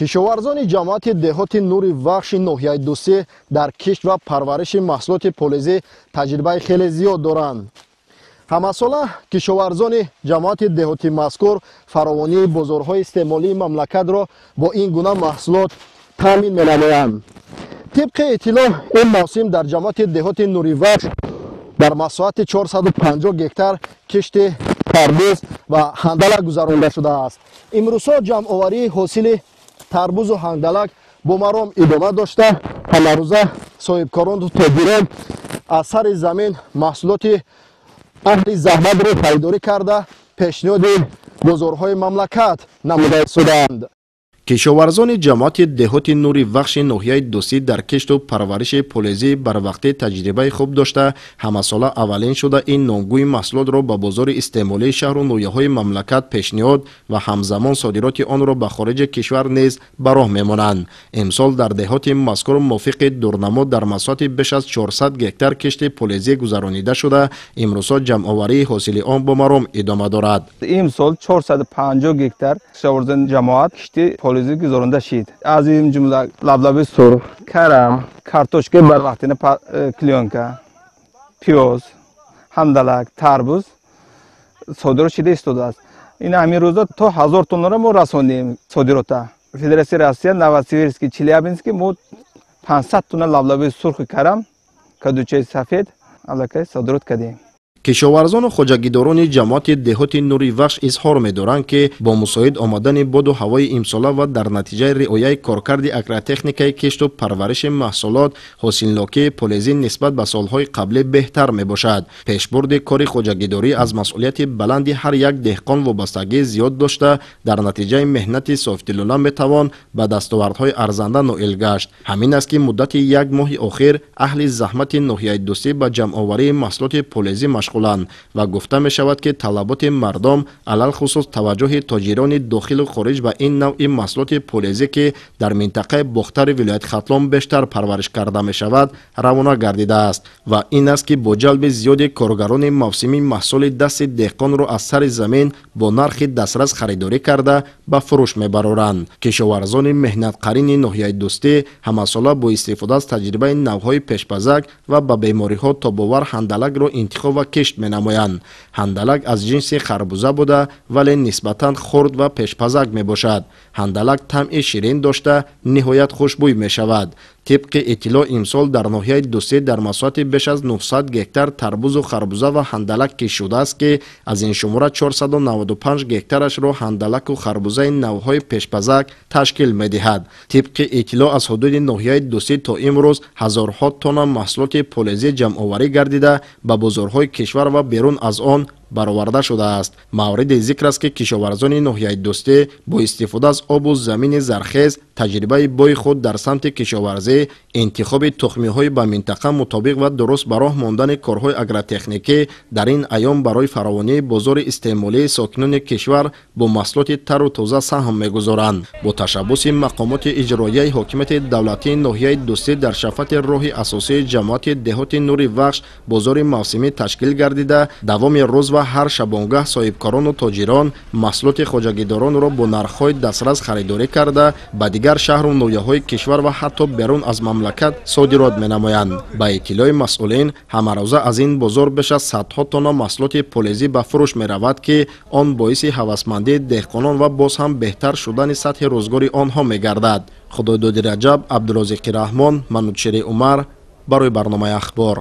Кишоварзони ҷамоати деҳоти Нури Вахши ноҳияи Дӯстӣ дар кишт ва парвариши маҳсулоти полезӣ таҷрибаи хеле зиёд доранд. Ҳамасола кишоварзони ҷамоати деҳоти мазкур фаровонии бозорҳои истеъмолии мамлакатро бо ин гуна маҳсулот таъмин менамоянд. Тибқи иттилоъ, ин мавсим дар ҷамоати деҳоти Нури Вахш дар масоҳати 450 гектар кишти тарбуз ва ҳандалак гузаронда шудааст. Имрӯзҳо ҷамъоварии ҳосили тарбузу ҳандалак бо маром идома дошта, ҳамарӯза соҳибкорону тоҷирон аз сари замин маҳсулоти аҳли заҳматро харидорӣ карда, пешниҳоди бозорҳои мамлакат намуда истодаанд. Кишоварзони ҷамоати деҳоти Нури Вахши ноҳияи Дӯстӣ дар кишту парвариши полезӣ барвақтӣ таҷрибаи хуб дошта, ҳамасола аввалин шуда ин номгӯи маҳсулотро ба бозори истеъмолии шаҳру ноҳияҳои мамлакат пешниҳод ва ҳамзамон содироти онро ба хориҷи кишвар низ ба роҳ мемонанд. Имсол дар деҳоти мазкур мувофиқи дурнамо дар масоҳати беш аз 400 гектар кишти полезӣ гузаронида шуда, имрӯзҳо ҷамъоварии ҳосили он бо маром идома дорад. Имсол 450 гектар кишоварзони ҷамоат кишти полезӣ гузаронда шид. Аз ин ҷумла лаблаби сурх, карам, картошкаи барвақтина, клеёнка, пиёз, ҳандалак, тарбуз содирот шида истодааст. Ин ҳамин рӯза то 1000 тоннаро мо расондем содирота. Федератсияи Россия, Новосибирский, Челябинский мо 500 тонна лаблаби сурхи карам, кадучаи сафед аллакай содирот кардем. Кишоварзону хоҷагидорони ҷамоати деҳоти Нури Вахш изҳор медоранд, ки бо мусоид омадани боду ҳавои имсола ва дар натиҷаи риояи коркарди агротехникаи кишту парвариши маҳсулот ҳосилнокии полезӣ нисбат ба солҳои қаблӣ беҳтар мебошад. Пешбурди кори хоҷагидорӣ аз масъулияти баланди ҳар як деҳқон вобастагии зиёд дошта, дар натиҷаи меҳнати софдилона метавон ба дастовардҳои арзанда ноил гашт. Ҳамин аст, ки муддати як моҳи охир аҳли заҳмати ноҳияи Дӯстӣ ба ҷамъоварии маҳсулоти полезӣ машғул ва гуфта мешавад, ки талаботи мардом, алалхусус таваҷҷӯҳи тоҷирони дохилу хориҷ ба ин навъи маҳсулоти полезӣ, ки дар минтақаи Бохтари вилояти Хатлон бештар парвариш карда мешавад, равона гардидааст. Ва ин аст, ки бо ҷалби зиёди коргарони мавсимӣ маҳсули дасти деҳқонро аз сари замин бо нархи дастрас харидорӣ карда ба фурӯш мебароранд. Кишоварзони меҳнатқарини ноҳияи Дӯстӣ ҳамасола бо истифода аз таҷрибаи навъҳои пешпазак ва ба бемориҳо тобовар ҳандалакро интихоб ва кишт менамоянд. Ҳандалак аз ҷинси харбуза буда, вале нисбатан хурд ва пешпазак мебошад. Ҳандалак таъми ширин дошта, ниҳоят хушбӯй мешавад. Тибқи иттилоъ, имсол дар ноҳияи Дӯстӣ дар масоҳати беш аз 900 гектар тарбузу харбуза ва ҳандалак кишт шудааст, ки аз ин шумора 495 гектарашро ҳандалаку харбузаи навъҳои пешпазак ташкил медиҳад. Тибқи иттилоъ, аз ҳудуди ноҳияи Дӯстӣ то имрӯз ҳазорҳо тонна маҳсулоти полезӣ ҷамъоварӣ гардида, ба бозорҳои кишвар ва берун аз он бароварда шудааст. Мавриди зикр аст, ки кишоварзони ноҳияи Дӯстӣ бо истифода аз обу замини зархез, таҷрибаи бои худ дар самти кишоварзӣ, интихоби тухмиҳои ба минтақа мутобиқ ва дуруст ба роҳ мондани корҳои агротехникӣ дар ин айём барои фаровонии бозори истеъмолии сокинони кишвар бо маҳсулоти тару тоза саҳм мегузоранд. Бо ташаббуси мақомоти иҷроияи ҳокимияти давлатии ноҳияи Дӯстӣ дар шафати роҳи асосии ҷамоати деҳоти Нури Вахш бозори мавсимӣ ташкил гардида, давоми рӯз ва ҳар шабонгаҳ соҳибкорону тоҷирон маҳсулоти хоҷагидоронро бо нархҳои дастрас харидорӣ карда, ба дигар шаҳру ноҳияҳои кишвар ва ҳатто берун аз мамлакат содирот менамоянд. Ба иттилои масъулин, ҳамарӯза аз ин бозор беш аз садҳо тонна маҳсулоти полезӣ ба фурӯш меравад, ки он боиси ҳавасмандии деҳқонон ва боз ҳам беҳтар шудани сатҳи рӯзгори онҳо мегардад. Худойдоди Раҷаб, Абдурозиқи Раҳмон, Манучери Умар барои барномаи Ахбор.